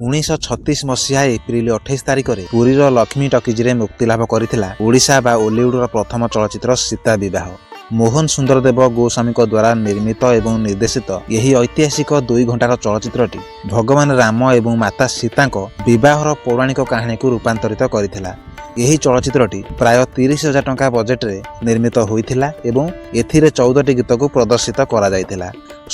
1936 ମସିହା ଏପ୍ରିଲ 28 ତାରିଖରେ ପୁରୀର ଲକ୍ଷ୍ମୀ ଟକିଜରେ ମୁକ୍ତିଲାଭ କରିଥିଲା ଓଡ଼ିଶା ବା ଓଲିଉଡ଼ର ପ୍ରଥମ ଚଳଚ୍ଚିତ୍ର ସୀତା ବିବାହ। ମୋହନ ସୁନ୍ଦରଦେବ ଗୋସ୍ୱାମୀଙ୍କ ଦ୍ୱାରା ନିର୍ମିତ ଏବଂ ନିର୍ଦ୍ଦେଶିତ ଏହି ଐତିହାସିକ 2 ଘଣ୍ଟାର ଚଳଚ୍ଚିତ୍ରଟି ଭଗବାନ ରାମ ଏବଂ ମାତା ସୀତାଙ୍କ ବିବାହର ପୌରାଣିକ କାହାଣୀକୁ ରୂପାନ୍ତରିତ କରିଥିଲା। ଏହି ଚଳଚ୍ଚିତ୍ରଟି ପ୍ରାୟ 30,000 ଟଙ୍କା ବଜେଟରେ ନିର୍ମିତ ହୋଇଥିଲା ଏବଂ ଏଥିରେ 14ଟି ଗୀତକୁ ପ୍ରଦର୍ଶିତ କରାଯାଇଥିଲା।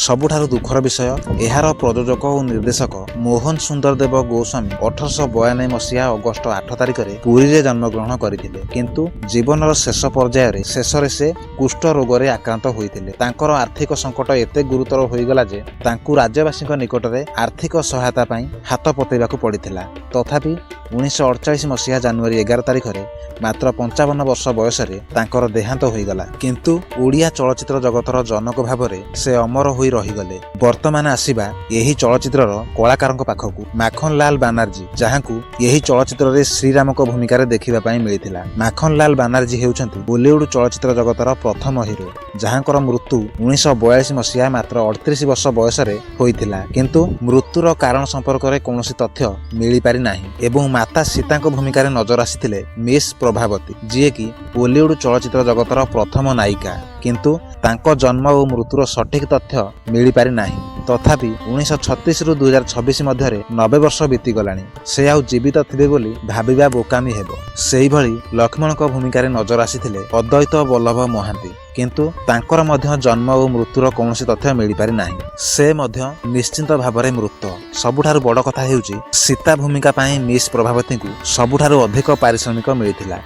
ସବୁଠାରୁ ଦୁଃଖର ବିଷୟ, ଏହାର ପ୍ରଯୋଜକ ଓ ନିର୍ଦ୍ଦେଶକ ମୋହନ ସୁନ୍ଦରଦେବ ଗୋସ୍ୱାମୀ 1892 ମସିହା ଅଗଷ୍ଟ 8 ତାରିଖରେ ପୁରୀରେ ଜନ୍ମଗ୍ରହଣ କରିଥିଲେ। କିନ୍ତୁ ଜୀବନର ଶେଷ ପର୍ଯ୍ୟାୟରେ ଶେଷରେ ସେ କୁଷ୍ଠ ରୋଗରେ ଆକ୍ରାନ୍ତ ହୋଇଥିଲେ। ତାଙ୍କର ଆର୍ଥିକ ସଙ୍କଟ ଏତେ ଗୁରୁତର ହୋଇଗଲା ଯେ ତାଙ୍କୁ ରାଜ୍ୟବାସୀଙ୍କ ନିକଟରେ ଆର୍ଥିକ ସହାୟତା ପାଇଁ ହାତ ପତେଇବାକୁ ପଡ଼ିଥିଲା। ତଥାପି 1948 ମସିହା ଜାନୁଆରୀ 11 ତାରିଖରେ ମାତ୍ର 55 ବର୍ଷ ବୟସରେ ତାଙ୍କର ଦେହାନ୍ତ ହୋଇଗଲା। କିନ୍ତୁ ଓଡ଼ିଆ ଚଳଚ୍ଚିତ୍ର ଜଗତର ଜନକ ଭାବରେ ସେ ଅମର ହୋଇ ରହିଗଲେ। ବର୍ତ୍ତମାନ ଆସିବା ଏହି ଚଳଚ୍ଚିତ୍ରର କଳାକାରଙ୍କ ପାଖକୁ। ମାଖନଲାଲ ବାନାର୍ଜୀ, ଯାହାଙ୍କୁ ଏହି ଚଳଚ୍ଚିତ୍ରରେ ଶ୍ରୀରାମଙ୍କ ଭୂମିକାରେ ଦେଖିବା ପାଇଁ ମିଳିଥିଲା। ମାଖନଲାଲ ବାନାର୍ଜୀ ହେଉଛନ୍ତି ଓଲିଉଡ ଚଳଚ୍ଚିତ୍ର ଜଗତର ପ୍ରଥମ ହିରୋ, ଯାହାଙ୍କର ମୃତ୍ୟୁ 1942 ମସିହା ମାତ୍ର 38 ବର୍ଷ ବୟସରେ ହୋଇଥିଲା। କିନ୍ତୁ ମୃତ୍ୟୁର କାରଣ ସମ୍ପର୍କରେ କୌଣସି ତଥ୍ୟ ମିଳିପାରି ନାହିଁ। ଏବଂ ମାତା ସୀତାଙ୍କ ଭୂମିକାରେ ନଜର ଆସିଥିଲେ ମିସ୍ ପ୍ରଭାବତୀ, ଯିଏକି ଓଲିଉଡ ଚଳଚ୍ଚିତ୍ର ଜଗତର ପ୍ରଥମ ନାୟିକା। କିନ୍ତୁ ତାଙ୍କ ଜନ୍ମ ଓ ମୃତ୍ୟୁର ସଠିକ ତଥ୍ୟ ମିଳିପାରି ନାହିଁ। ତଥାପି 1936ରୁ 2026 ମଧ୍ୟରେ 90 ବର୍ଷ ବିତିଗଲାଣି। ସେ ଆଉ ଜୀବିତ ଥିବେ ବୋଲି ଭାବିବା ବୋକାମି ହେବ। ସେଇଭଳି ଲକ୍ଷ୍ମଣଙ୍କ ଭୂମିକାରେ ନଜର ଆସିଥିଲେ ଅଦ୍ୱୈତ ବଲ୍ଲଭ ମହାନ୍ତି। କିନ୍ତୁ ତାଙ୍କର ମଧ୍ୟ ଜନ୍ମ ଓ ମୃତ୍ୟୁର କୌଣସି ତଥ୍ୟ ମିଳିପାରି ନାହିଁ। ସେ ମଧ୍ୟ ନିଶ୍ଚିନ୍ତ ଭାବରେ ମୃତ। ସବୁଠାରୁ ବଡ଼ କଥା ହେଉଛି, ସୀତା ଭୂମିକା ପାଇଁ ମିସ୍ ପ୍ରଭାବତୀଙ୍କୁ ସବୁଠାରୁ ଅଧିକ ପାରିଶ୍ରମିକ ମିଳିଥିଲା।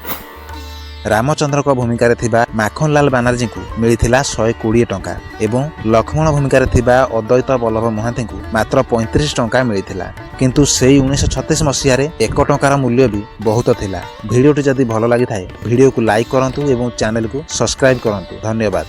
ରାମଚନ୍ଦ୍ରଙ୍କ ଭୂମିକାରେ ଥିବା ମାଖନଲାଲ ବାନାର୍ଜୀଙ୍କୁ ମିଳିଥିଲା 120 ଟଙ୍କା ଏବଂ ଲକ୍ଷ୍ମଣ ଭୂମିକାରେ ଥିବା ଅଦ୍ୱୈତ ବଲ୍ଲଭ ମହାନ୍ତିଙ୍କୁ ମାତ୍ର 35 ଟଙ୍କା ମିଳିଥିଲା। କିନ୍ତୁ ସେଇ 1936 ମସିହାରେ 1 ଟଙ୍କାର ମୂଲ୍ୟ ବି ବହୁତ ଥିଲା। ଭିଡ଼ିଓଟି ଯଦି ଭଲ ଲାଗିଥାଏ, ଭିଡ଼ିଓକୁ ଲାଇକ୍ କରନ୍ତୁ ଏବଂ ଚ୍ୟାନେଲକୁ ସବସ୍କ୍ରାଇବ୍ କରନ୍ତୁ। ଧନ୍ୟବାଦ।